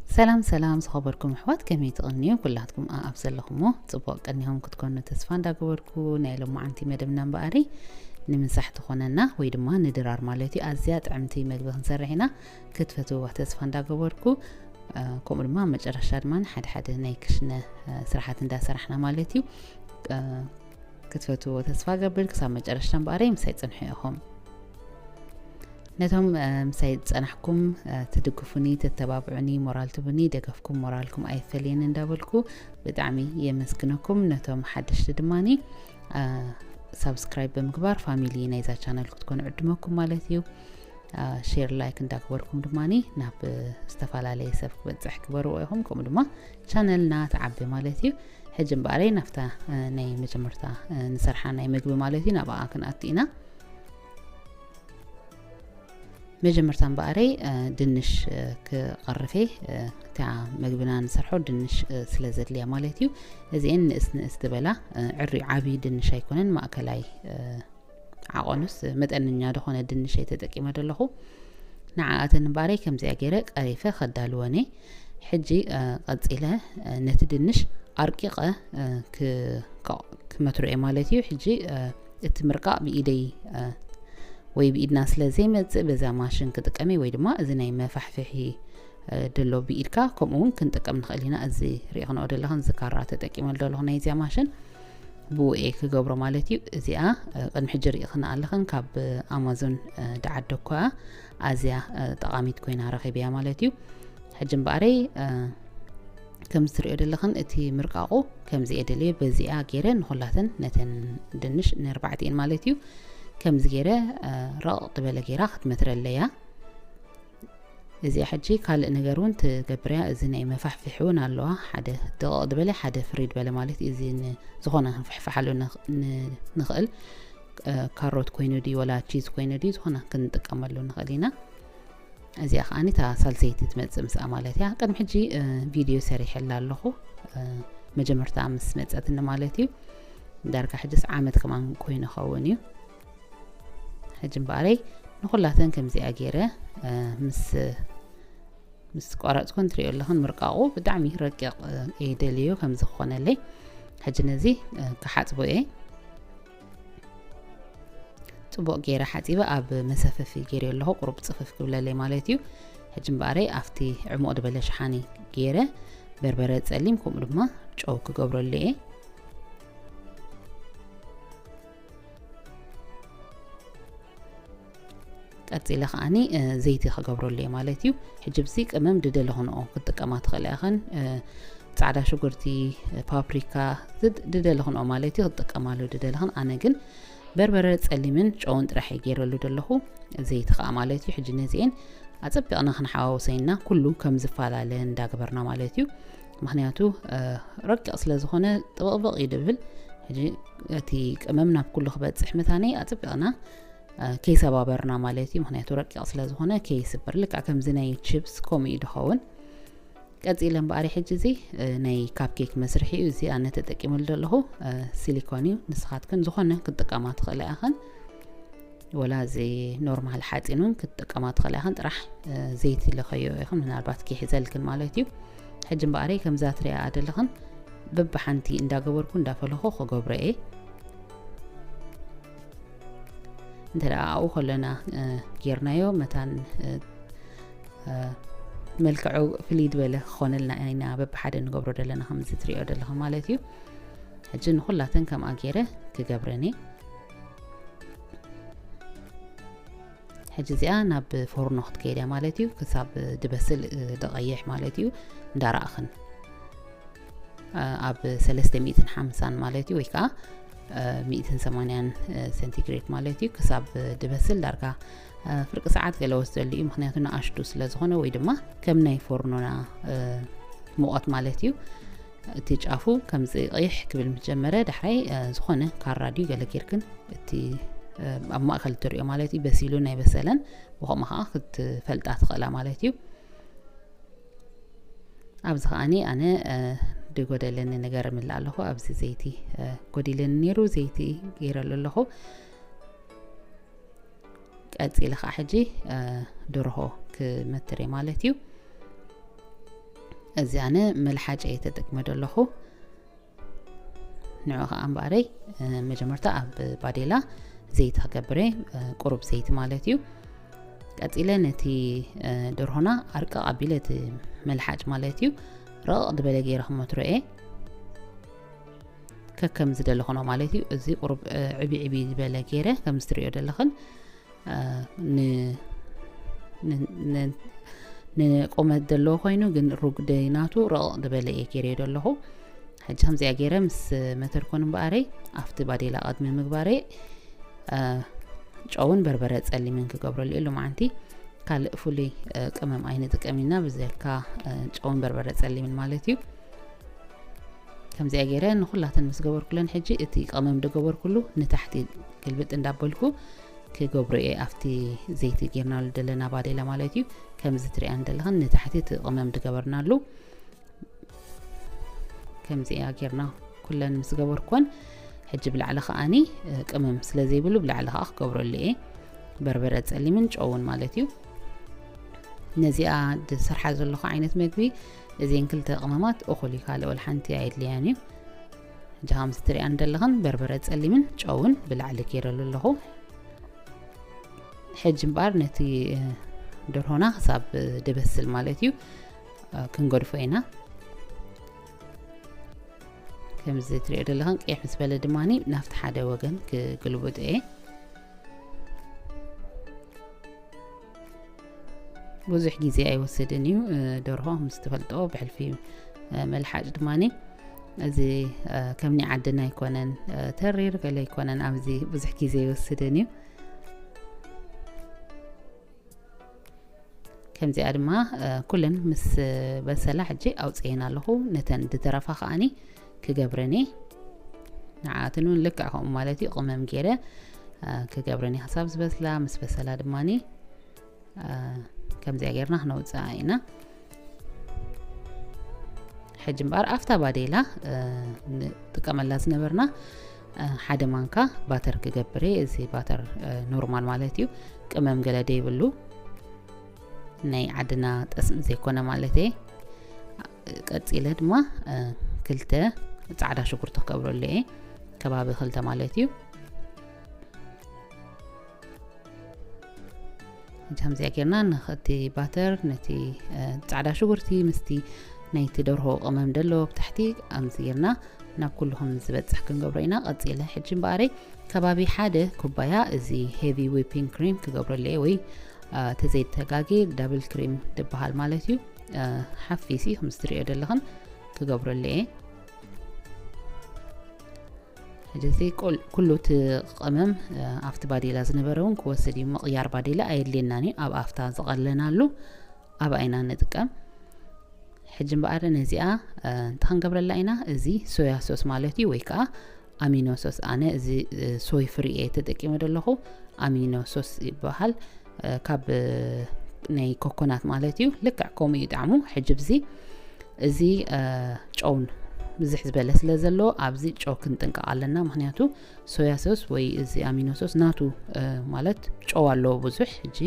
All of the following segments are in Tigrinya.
ሰላም ሰላም ዝኸበርኩም ኣሕዋት፣ ከመይ ትቕንዩ? ኩላትኩም ኣብ ዘለኹሞ ጽቡቕ ቀኒኹም ክትኮኑ ተስፋ እንዳገበርኩ፣ ናይ ሎማዓንቲ መደብና እምበኣሪ ንምንሳሕ ትኾነና ወይ ድማ ንድራር ማለት እዩ፣ ኣዝያ ጥዕምቲ መግቢ ክንሰርሕ ኢና። ክትፈትውዋ ተስፋ እንዳገበርኩ፣ ከምኡ ድማ ኣብ መጨረሻ ድማ ሓደ ሓደ ናይ ክሽነ ስራሓት እንዳሰራሕና ማለት እዩ። ክትፈትዎ ተስፋ ገብር። ክሳብ መጨረሽታ እምበኣረይ ምሳይ ጽንሑ ኢኹም። ነቶም ምሳይ ዝጸናሕኩም፣ ትድግፉኒ፣ ተተባብዑኒ፣ ሞራል ትቡኒ፣ ደገፍኩም ሞራልኩም ኣይፈለየኒ እንዳበልኩ ብጣዕሚ የመስግነኩም። ነቶም ሓደሽቲ ድማኒ ሳብስክራይብ ብምግባር ፋሚሊ ናይዛ ቻነል ክትኮኑ ዕድመኩም ማለት እዩ። ሼር ላይክ እንዳግበርኩም ድማኒ ናብ ዝተፈላለየ ሰብ ክበጽሕ ግበርዎ ኢኹም። ከምኡ ድማ ቻነልና ተዓቢ ማለት እዩ። ሕጂ እምበኣረይ ናብታ ናይ መጀመርታ ንሰርሓ ናይ ምግቢ ማለት እዩ፣ ናብኣ ክንኣቱ ኢና። መጀመርታ እምበኣረይ ድንሽ ክቐርፌ፣ እታ ምግብና ንሰርሖ ድንሽ ስለ ዘድልያ ማለት እዩ። እዚኤን ንእስ ንእስ ዝበላ፣ ዕሪ ዓብዪ ድንሽ ኣይኮነን፣ ማእከላይ ዓቐኑስ መጠነኛ ዝኾነ ድንሽ እየ ተጠቂመ ዘለኹ። ንዓኣተን እምበኣረይ ከምዚኣ ገይረ ቀሪፈ ከዳልወን እየ። ሕጂ ቀጺለ ነቲ ድንሽ ኣርቂቐ ክመትሮ እየ ማለት እዩ። ሕጂ እቲ ምርቃቕ ብኢደይ ወይ ብኢድና ስለ ዘይመጽእ በዛ ማሽን ክጥቀም እየ፣ ወይ ድማ እዚ ናይ መፋሕፍሒ ደሎ ብኢድካ ከምኡ እውን ክንጥቀም ንኽእል ኢና። እዚ ሪኢኽንኦ ዘለኽን እዚ ካራ ተጠቂመሉ ዘለኹ ናይዚኣ ማሽን ብኡ እየ ክገብሮ ማለት እዩ። እዚኣ ቅድሚ ሕጂ ሪኢኽና ኣለኽን ካብ ኣማዞን ድዓደግኩ እያ። ኣዝያ ጠቓሚት ኮይና ረኺበያ ማለት እዩ። ሕጂ እምበኣረይ ከምዚ ትሪኦ ዘለኽን እቲ ምርቃቑ ከምዚ እየ ደልየ፣ በዚኣ ገይረ ንኹላተን ነተን ድንሽ ንኣርባዕቲኤን ማለት እዩ ከምዚ ገይረ ረቕቕ ዝበለ ገይራ ክትመትረለያ። እዚኣ ሕጂ ካልእ ነገር እውን ትገብርያ። እዚ ናይ መፋሕፍሒ እውን ኣለዋ፣ ሓደ ደቕቕ ዝበለ ሓደ ፍርይ ዝበለ ማለት እዩ። እዚ ዝኾነ ክንፍሕፍሓሉ ንኽእል፣ ካሮት ኮይኑ ድዩ ወላ ቺዝ ኮይኑ ድዩ ዝኾነ ክንጥቀመሉ ንኽእል ኢና። እዚኣ ከዓኒ እታ ሳልሰይቲ ትመጽእ ምስኣ ማለት እያ። ቅድሚ ሕጂ ቪድዮ ሰሪሐላ ኣለኹ፣ መጀመርታ ምስ መጸትኒ ማለት እዩ። ዳርጋ ሕጅስ ዓመት ከማን ኮይኑ ኸውን እዩ። ሕጂ እምበኣረይ ንኹላተን ከምዚኣ ገይረ ምስ ምስ ቆረጽኩ እንትሪኦ ኣለኽን ምርቃቑ ብጣዕሚ ረቂቕ እየ ደልዮ ከም ዝኾነለይ። ሕጂ ነዚ ክሓጽቦ እየ። ጽቡቕ ገይረ ሓጺበ ኣብ መሰፈፊ ገይረ ኣለኹ፣ ቁሩብ ጽፍፍ ክብለለይ ማለት እዩ። ሕጂ እምበኣረይ ኣብቲ ዕሙቕ ዝበለ ሸሓኒ ገይረ በርበረ ጸሊም ከምኡ ድማ ጨው ክገብረሉ እየ። ቀጺለ ከዓኒ ዘይቲ ክገብረሉ እየ ማለት እዩ። ሕጂ ብዚ ቅመም ድደለኽንኦ ክትጥቀማ ትኽእላ ኢኽን። ጻዕዳ ሽጉርቲ፣ ፓፕሪካ፣ ድደለኽንኦ ማለት እዩ ክትጥቀማሉ ድደለኽን። ኣነ ግን በርበረ ጸሊምን ጨውን ጥራሕ እየ ገይረሉ ደለኹ። ዘይቲ ከዓ ማለት እዩ። ሕጂ ነዚኤን ኣጸቢቕና ክንሓዋውሰይና ኩሉ ከም ዝፈላለ እንዳገበርና ማለት እዩ። ምኽንያቱ ረቂቕ ስለ ዝኾነ ጥብቕብቕ እዩ ድብል። ሕጂ እቲ ቅመም ናብ ኩሉ ክበጽሕ ምታነይ ኣጸቢቕና ከይሰባበርና ማለት እዩ። ምኽንያቱ ረቂቕ ስለ ዝኾነ ከይስበር፣ ልክዕ ከምዚ ናይ ቺፕስ ከምኡ እዩ ድኸውን። ቀጺለ እምበኣር ሕጂ እዚ ናይ ካፕኬክ መስርሒ እዩ። እዚ ኣነ ተጠቂመሉ ዘለኹ ሲሊኮን እዩ። ንስኻትክን ዝኾነ ክትጥቀማ ትኽእላ ኢኽን። ወላ እዚ ኖርማል ሓፂን እውን ክትጥቀማ ትኽእላ ኢኽን። ጥራሕ ዘይቲ ልኸዮ ኢኽን፣ ምናልባት ክሕዘልክን ማለት እዩ። ሕጂ እምበኣረይ ከምዛ ትሪኣ ዘለኽን በብሓንቲ እንዳገበርኩ እንዳፈለኹ ክገብሮ እየ። እንተ ደኣ ኣብኡ ከለና ጌርናዮ መታን መልክዑ ፍልይ ዝበለ ክኾነልና ኢና በብሓደ ንገብሮ ዘለና፣ ከምዚ ትሪኦ ዘለኻ ማለት እዩ። ሕጂ ንኹላተን ከምኣ ገይረ ክገብረን እየ። ሕጂ እዚኣ ናብ ፎርኖ ክትከይድ እያ ማለት እዩ። ክሳብ ድበስል ድቐይሕ ማለት እዩ። እንዳረኣኽን ኣብ ሰለስተ ሚእትን ሓምሳን ማለት እዩ፣ ወይ ከዓ ሚእትን ሰማንያን ሴንቲግሬድ ማለት እዩ። ክሳብ ድበስል ዳርጋ ፍርቂ ሰዓት ገለ ወስደሉ እዩ። ምኽንያቱ ንኣሽቱ ስለ ዝኾነ ወይ ድማ ከም ናይ ፎርኖና ሙቐት ማለት እዩ። እቲ ጫፉ ከምዚ ቀይሕ ክብል ምስ ጀመረ ዳሕራይ ዝኾነ ካራ ድዩ ገለ ጌርክን እቲ ኣብ ማእከል እትሪኦ ማለት እዩ በሲሉን ኣይበሰለን፣ ብኸምኡ ከዓ ክትፈልጣ ትኽእላ ማለት እዩ። ኣብዚ ከዓኒ ኣነ ድጎደለኒ ነገር እምልእ ኣለኹ። ኣብዚ ዘይቲ ጎዲለኒ ነይሩ፣ ዘይቲ ገይረሉ ኣለኹ። ቀጺለ ከዓ ሕጂ ደርሆ ክመትር እየ ማለት እዩ። እዚ ኣነ መልሓጭ እየ ተጠቅመ ዘለኹ። ንዑ ኸዓ እምበኣረይ፣ እ፣ መጀመርታ ኣብ ባዴላ ዘይቲ ክገብር እየ፣ እ፣ ቁሩብ ዘይቲ ማለት እዩ። ቀጺለ ነቲ፣ እ፣ ደርሆና ኣርቀቕ ኣቢለ እቲ መልሓጭ ማለት እዩ፣ ረቕቕ ዝበለ ገይረ ክመትሮ እየ። ከከም ዝደለኹኖ ማለት እዩ። እዚ ቁሩብ፣ እ፣ ዕቢ ዕቢ ዝበለ ገይረ ከም ዝትርእዮ ዘለኽን፣ እ፣ ን-፣ ን-፣ ን-፣ ንቁመት ዘለዎ ኮይኑ ግን ሩጉደይ ናቱ ረቕቕ ዝበለ እየ ገይረዮ ዘለኹ። ሕጂ ከምዚኣ ገይረ ምስ መተርኩን እምበኣረይ ኣብቲ ባዴላ ቅድሚ ምግባረይ፣ እ፣ ጨውን በርበረ ጸሊምን ክገብረሉ እየ ሎማዓንቲ። ካልእ ፍሉይ፣ እ፣ ቅመም ኣይንጥቀም ኢና ብዘካ፣ እ፣ ጨውን በርበረ ጸሊምን ማለት እዩ። ከምዚኣ ገይረ ንኹላተን ምስ ገበርኩለን ሕጂ እቲ ቅመም ዝገበርኩሉ ንታሕቲ ግልብጥ እንዳበልኩ ክገብሮ እየ። ኣብቲ ዘይቲ ጌርናሉ ዘለና ባዴላ ማለት እዩ። ከምዚ ትሪኣን ዘለኽን ንታሕቲ እቲ ቅመም ዝገበርናሉ ከምዚኣ ጌርና ኩለን ምስ ገበርኩን፣ ሕጂ ብላዕሊ ከኣኒ፣ እ፣ ቅመም ስለ ዘይብሉ ብላዕሊ ከኣ ክገብረሉ እየ። በርበረ ጸሊምን ጨውን ማለት እዩ። ነዚኣ ዝሰርሓ ዘለኹ ዓይነት መግቢ፣ እዚን ክልተ ቅመማት እኹል እዩ፣ ካልእ ወላ ሓንቲ ኣየድልያን እዩ። ሕጂ ከምዚ ትሪኣን ዘለኽን በርበረ ጸሊምን ጨውን ብላዕሊ ገይረሉ ኣለኹ። ሕጂ እምበኣር ነቲ፣ እ፣ ደርሆና ክሳብ ድበስል ማለት እዩ፣ እ፣ ክንገድፎ ኢና። ከምዚ ትሪኦ ዘለኽን ቅይሕ ምስ በለ ድማኒ ናብቲ ሓደ ወገን ክግልብጦ እየ። ብዙሕ ግዜ ኣይወስድን እዩ፣ እ፣ ደርሆ ምስ ትፈልጦ ብሕልፊ፣ እ፣ መልሓጭ ድማኒ እዚ፣ እ፣ ከም ናይ ዓድና ኣይኮነን፣ እ፣ ተሪር ገለ ኣይኮነን፣ ኣብዚ ብዙሕ ግዜ ኣይወስድን እዩ። ከምዚኣ ድማ፣ እ፣ ኩለን ምስ በሰላ ሕጂ ኣውፅኤን ኣለኹ። ነተን ዝተረፋ ከኣኒ ክገብረን እየ። ንዓኣትን እውን ልክዕ ከምኡ ማለት እዩ፣ ቅመም ገይረ፣ እ፣ ክገብረን እየ። ክሳብ ዝበስላ፣ ምስ በሰላ ድማኒ፣ እ፣ ከምዚኣ ጌርና ክነውፅኣ ኢና። ሕጂ እምበኣር ኣብታ ባዴላ፣ እ፣ ንጥቀመላ ዝነበርና፣ እ፣ ሓደ ማንካ ባተር ክገብር እየ። እዚ ባተር፣ እ፣ ኖርማል ማለት እዩ፣ ቅመም ገለ ዘይብሉ፣ ናይ ዓድና ጠስሚ ዘይኮነ ማለት እየ። ቀጺለ ድማ፣ እ፣ ክልተ ጻዕዳ ሽጉርቲ ክገብረሉ እየ፣ ከባቢ ክልተ ማለት እዩ። ሕጂ ከምዚኣ ጌርና ነቲ ባተር፣ ነቲ፣ እ፣ ጻዕዳ ሽጉርቲ ምስቲ ናይቲ ደርሆ ቅመም ደሎ ብታሕቲ ከምዚ ጌርና ናብ ኩሉ ከም ዝበጽሕ ክንገብሮ ኢና። ቀጺለ ሕጂ እምበኣረይ ከባቢ ሓደ ኩባያ እዚ ሄቪ ዊፒንግ ክሪም ክገብረሉ እየ፣ ወይ፣ እ፣ ተዘይተጋጊ ዳብል ክሪም ዝበሃል ማለት እዩ። እ፣ ሓፊሲ ከም ዝትሪኦ ዘለኽን ክገብረሉ እየ። ሕጂ እዚ ኩል-፣ ኩሉ እቲ ቅመም፣ እ፣ ኣብቲ ባዴላ ዝነበረ እውን ክወስድ እዩ። ምቕያር ባዴላ ኣየድልየናን እዩ። ኣብ ኣፍታ ዝቐለናሉ ኣብኣ ኢና ንጥቀም። ሕጂ እምበኣር ነዚኣ፣ እ፣ እንታይ ክንገብረላ ኢና? እዚ ሶያ ሶስ ማለት እዩ፣ ወይ ከዓ ኣሚኖ ሶስ። ኣነ እዚ፣ እ፣ ሶይ ፍሪ እየ ተጠቂመ ዘለኹ። ኣሚኖ ሶስ ይበሃል። እ፣ ካብ፣ እ፣ ናይ ኮኮናት ማለት እዩ። ልክዕ ከምኡ እዩ ጣዕሙ። ሕጂ ብዚ፣ እዚ፣ እ፣ ጨውን ብዝሕ ዝበለ ስለ ዘሎ ኣብዚ ጨው ክንጥንቀቕ ኣለና። ምኽንያቱ ሶያ ሶስ ወይ እዚ ኣሚኖ ሶስ ናቱ፣ እ፣ ማለት ጨው ኣለዎ ብዙሕ። ሕጂ፣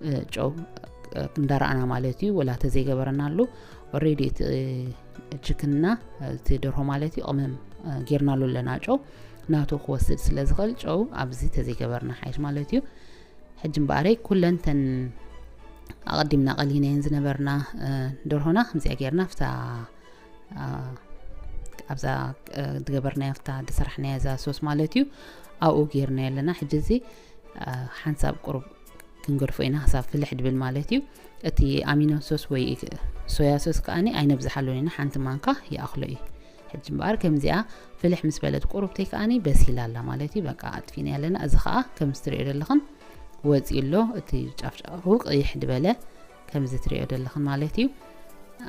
እ፣ ጨው፣ እ፣ እንዳረኣና ማለት እዩ። ወላ ተዘይገበረናሉ ኦሬዲ እቲ፣ እ፣ ችክንና፣ እ፣ እቲ ደርሆ ማለት እዩ ቅመም፣ እ፣ ጌርናሉ ኣለና ጨው። ናቱ ክወስድ ስለ ዝኽእል ጨው ኣብዚ ተዘይገበርና ሓይሽ ማለት እዩ። ሕጂ እምበኣረይ ኩለን ተን ኣቐዲምና ቀሊናየን ዝነበርና፣ እ፣ ደርሆና ከምዚኣ ጌርና ኣብታ፣ እ፣ ኣብዛ፣ እ፣ ዝገበርናያ ኣብታ ዝሰራሕናያ እዛ ሶስ ማለት እዩ ኣብኡ ጌርናዮ ኣለና። ሕጂ እዚ፣ እ፣ ሓንሳብ ቁሩብ ክንገድፎ ኢና፣ ክሳብ ፍልሕ ድብል ማለት እዩ። እቲ ኣሚኖ ሶስ ወይ ሶያ ሶስ ከኣኒ ኣይነብዝሓሉን ኢና፣ ሓንቲ ማንካ ይኣኽሎ እዩ። ሕጂ እምበኣር ከምዚኣ ፍልሕ ምስ በለት ቁሩብተይ ከኣኒ በሲላ ኣላ ማለት እዩ። በቃ ኣጥፊና ኣለና። እዚ ከኣ ከም ዝትሪኦ ዘለኽን ወፂኡ ኣሎ። እቲ ጫፍጫፉ ቅይሕ ድበለ ከም ዝትሪኦ ዘለኽን ማለት እዩ።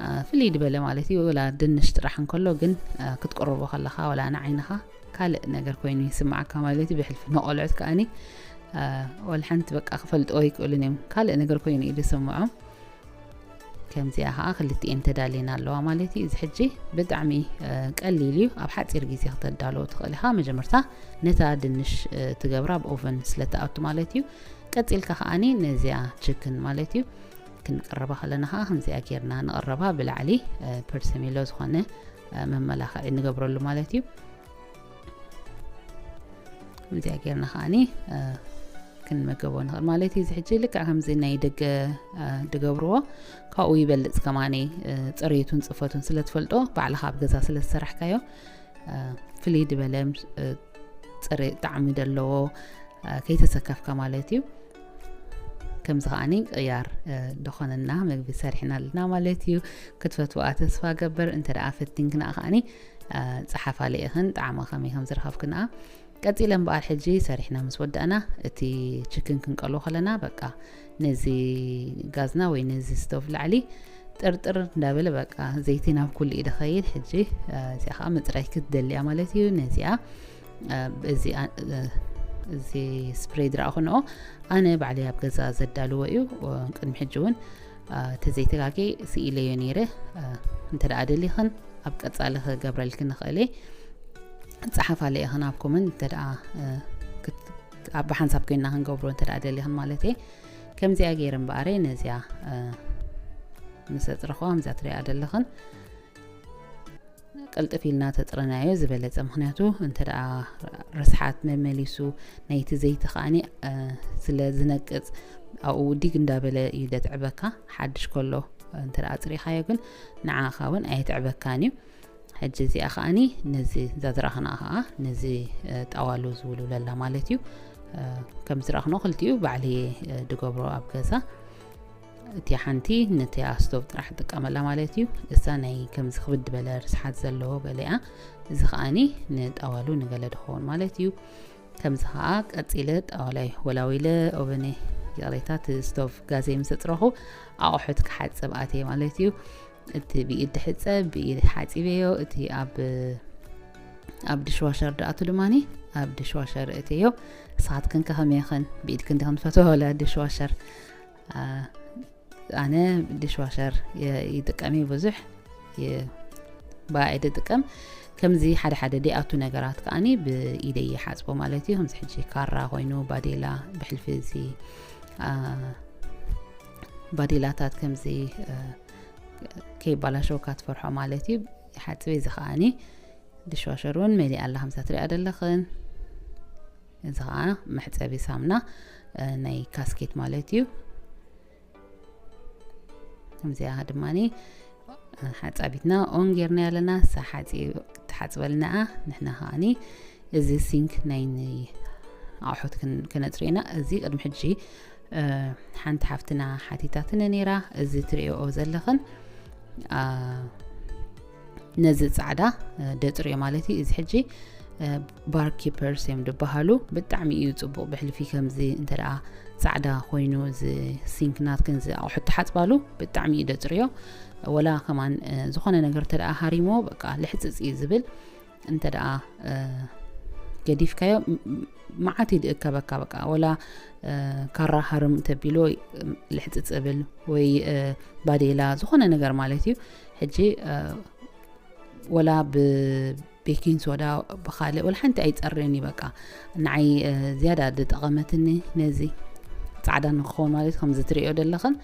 አ፣ ፍልይ ድበለ ማለት እዩ። ወላ ድንሽ ጥራሕ እንከሎ ግን፣ አ፣ ክትቅርቦ ከለኻ ወላ ንዓይንኻ ካልእ ነገር ኮይኑ ይስምዓካ ማለት እዩ። ብሕልፊ ንቆልዑት ከኣኒ፣ አ፣ ወላ ሓንቲ በቃ ክፈልጥዎ ኣይክእሉን እዮም። ካልእ ነገር ኮይኑ እዩ ዝስምዖም። ከምዚኣ ኸዓ ክልቲኤን ተዳልየን ኣለዋ ማለት እዩ። እዚ ሕጂ ብጣዕሚ፣ እ፣ ቀሊል እዩ። ኣብ ሓፂር ግዜ ክተዳልዎ ትኽእል ኢኻ። መጀመርታ ነታ ድንሽ፣ እ፣ ትገብራ ኣብ ኦቨን ስለ ትኣቱ ማለት እዩ። ቀፂልካ ኸዓኒ ነዚኣ ችክን ማለት እዩ። ክንቀረባ ከለና ከዓ ከምዚኣ ጌርና ንቐረባ ብላዕሊ ፐርሰሚሎ ዝኾነ መመላኽዒ ንገብረሉ ማለት እዩ። ከምዚኣ ጌርና ከዓኒ ክንመገቦ ንኽእል ማለት እዩ። እዚ ሕጂ ልክዕ ከምዚ ናይ ደገ ድገብርዎ ካብኡ ይበልፅ ከማኒ፣ ፅሬቱን ፅፈቱን ስለ ትፈልጦ፣ ባዕልኻ ኣብ ገዛ ስለ ዝሰራሕካዮ ፍልይ ዝበለ ፅሬ ጣዕሚ ዘለዎ ከይተሰከፍካ ማለት እዩ። ከምዚ ከዓኒ ቅያር ዝኾነና መግቢ ሰሪሕና ኣለና ማለት እዩ። ክትፈትዋ ተስፋ ገብር። እንተ ደኣ ፈቲንክና ከዓኒ ፀሓፋ ልኢኽን ጣዕማ ከመይ ከም ዝረኸብክና። ቀጺለ እምበኣር ሕጂ ሰሪሕና ምስ ወዳእና፣ እቲ ችክን ክንቀልዎ ከለና፣ በቃ ነዚ ጋዝና ወይ ነዚ ስቶቭ ላዕሊ ጥርጥር እንዳበለ፣ በቃ ዘይቲ ናብ ኩሉ እዩ ዝኸይድ። ሕጂ እዚኣ ከዓ ምጽራይ ክትደልያ ማለት እዩ። ነዚኣ እዚ ስፕሬይ ዝረኣኹ ንኦ ኣነ ባዕለይ ኣብ ገዛ ዘዳልዎ እዩ። ቅድሚ ሕጂ እውን ተዘይተጋጌ ስኢለዮ ነይረ። እንተ ደኣ ደሊኽን ኣብ ቀጻሊ ክገብረልክን ንኽእል እየ። ጸሓፋ ለኢኽን ኣብ ኮመንት እንተ ደኣ ኣብ ብሓንሳብ ኮይንና ክንገብሮ እንተ ደኣ ደሊኽን ማለት እየ። ከምዚኣ ገይረ እምበኣረ ነዚኣ ምስ ኣጽረኽዋ ከምዚኣ ትሪኣ ደለኽን ቅልጥፍ ኢልና ተጽረናዮ ዝበለጸ። ምኽንያቱ እንተ ደኣ ርስሓት መመሊሱ ናይቲ ዘይቲ ከኣኒ ስለ ዝነቅጽ ኣብኡ ዲግ እንዳበለ እዩ ደትዕበካ። ሓድሽ ከሎ እንተ ደኣ ኣጽሪኻዮ ግን ንዓኻ እውን ኣየትዕበካን እዩ። ሕጂ እዚኣ ከኣኒ ነዚ እዛ ዝረኣኽና ከኣ ነዚ ጣዋሉ ዝውልውለላ ማለት እዩ። ከም ዝረኣኽኖ ክልቲኡ ባዕለየ ድገብሮ ኣብ ገዛ። እቲ ሓንቲ ነቲ ስቶቭ ጥራሕ ጥቀመላ ማለት እዩ። እሳ ናይ ከምዚ ክብድ ዝበለ ርስሓት ዘለዎ ገሊኣ፣ እዚ ከኣኒ ንጣዋሉ ንገለ ድኸውን ማለት እዩ። ከምዚ ከኣ ቀጺለ ጣዋላይ ወላዊለ ኦቨነ ይቕሬታ እቲ ስቶቭ ጋዘይ ምስ ኣጽረኹ ኣቑሑት ክሓጽብ ኣትየ ማለት እዩ። እቲ ብኢድ ድሕጸብ ብኢድ ሓጺበዮ። እቲ ኣብ ኣብ ድሽዋሸር ድኣቱ ድማኒ ኣብ ድሽዋሸር እትዮ። ንስኻትክን ከ ከመይ ኢኽን? ብኢድክን ዲኽን ትፈትዋ ወላ ድሽዋሸር? ኣነ ድሽዋሸር ይጥቀም እዩ ብዙሕ ብኣይ ድጥቀም። ከምዚ ሓደ ሓደ ደይኣቱ ነገራት ከኣኒ ብኢደይ ይሓጽቦ ማለት እዩ። ከምዚ ሕጂ ካራ ኮይኑ ባዴላ ብሕልፊ እዚ ባዴላታት ከምዚ ከይባላሸውካ ትፈርሖ ማለት እዩ። ይሓጽበ እዚ ከኣኒ ድሽዋሸር እውን መሊኣ ኣላ ከምዛ ትሪኣ ደለኽን። እዚ ከዓ መሕጸቢ ሳምና ናይ ካስኬት ማለት እዩ። ከምዚኣ ድማኒ ሓጻቢትና ኦን ጌርና ያለና እሳ ሓጺ ትሓጽበልናኣ። ንሕና ከኣኒ እዚ ሲንክ ናይ ኣቑሑት ክነጽርዮ ኢና። እዚ ቅድሚ ሕጂ ሓንቲ ሓፍትና ሓቲታትኒ ነይራ። እዚ ትሪኦ ዘለኽን ነዚ ጻዕዳ ደጽርዮ ማለት እዩ። እዚ ሕጂ ባር ኪፐርስ እዮም ዝበሃሉ። ብጣዕሚ እዩ ጽቡቕ። ብሕልፊ ከምዚ እንተ ደኣ ጻዕዳ ኮይኑ እዚ ሲንክ ናትክን እዚ ኣቑሑት ትሓጽባሉ ብጣዕሚ እዩ ደጽርዮ። ወላ ከማን ዝኾነ ነገር እንተ ደኣ ሃሪሞ በቃ ልሕጽጽ እዩ ዝብል። እንተ ደኣ ገዲፍካዮ መዓት እዩ ድእከበካ። በቃ ወላ ካራ ሃርም ተቢሎ ልሕጽጽ እብል ወይ ባዴላ ዝኾነ ነገር ማለት እዩ። ሕጂ ወላ ብቤኪንግ ሶዳ ብኻልእ ወላ ሓንቲ ኣይጸርን እዩ። በቃ ንዓይ ዝያዳ ዝጠቐመትኒ ነዚ ጻዕዳ ንክኸውን ማለት ከምዚ ትሪኦ ዘለኽን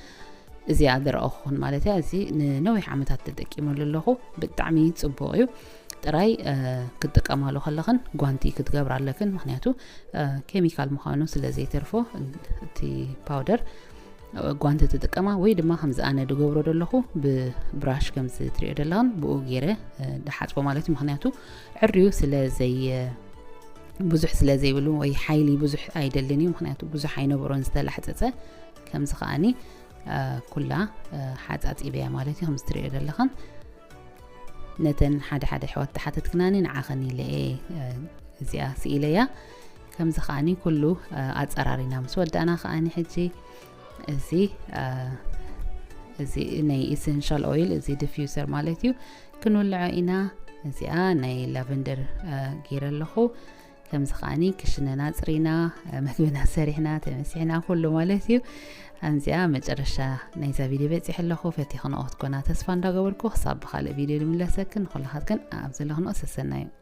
እዚኣ ዝረኣኹን ማለት እያ። እዚ ንነዊሕ ዓመታት ተጠቂመሉ ኣለኹ። ብጣዕሚ ጽቡቕ እዩ። ጥራይ ክትጥቀማሉ ከለኽን ጓንቲ ክትገብራ ኣለክን። ምኽንያቱ ኬሚካል ምዃኑ ስለ ዘይተርፎ እቲ ፓውደር ጓንቲ ትጥቀማ ወይ ድማ ከምዚ ኣነ ድገብሮ ደለኹ ብብራሽ ከምዚ ትሪኦ ደለኽን ብኡ ገይረ ድሓጽቦ ማለት እዩ። ምኽንያቱ ዕርዩ ስለ ዘይ ብዙሕ ስለ ዘይብሉ ወይ ሓይሊ ብዙሕ ኣይደልን እዩ። ምኽንያቱ ብዙሕ ኣይነበሮን ዝተላሕጸጸ። ከምዚ ከኣኒ ኩላ ሓጻጺበያ ማለት እዩ። ከምዚ ትሪኦ ዘለኽን ነተን ሓደ ሓደ ኣሕዋት ተሓተትክናኒ ንዓኸን ኢለ እየ እዚኣ ስኢለያ። ከምዚ ከኣኒ ኩሉ ኣጸራሪና ምስ ወዳእና ከኣኒ ሕጂ እዚ እዚ ናይ ኢሰንሻል ኦይል እዚ ዲፊዩዘር ማለት እዩ ክንውልዖ ኢና። እዚኣ ናይ ላቨንደር ገይረ ኣለኹ። ከምዚ ከኣኒ ክሽነና ኣጽሪና መግብና ሰሪሕና ተመሲሕና ኩሉ ማለት እዩ። ኣንዚኣ መጨረሻ ናይዛ ቪድዮ በጺሐ ኣለኹ። ፈቲኽንኦ ክትኮና ተስፋ እንዳገበርኩ ክሳብ ብኻልእ ቪድዮ ድምለሰክን ንኹላኻትክን ኣብ ዘለኽንኦ ሰሰናዩ።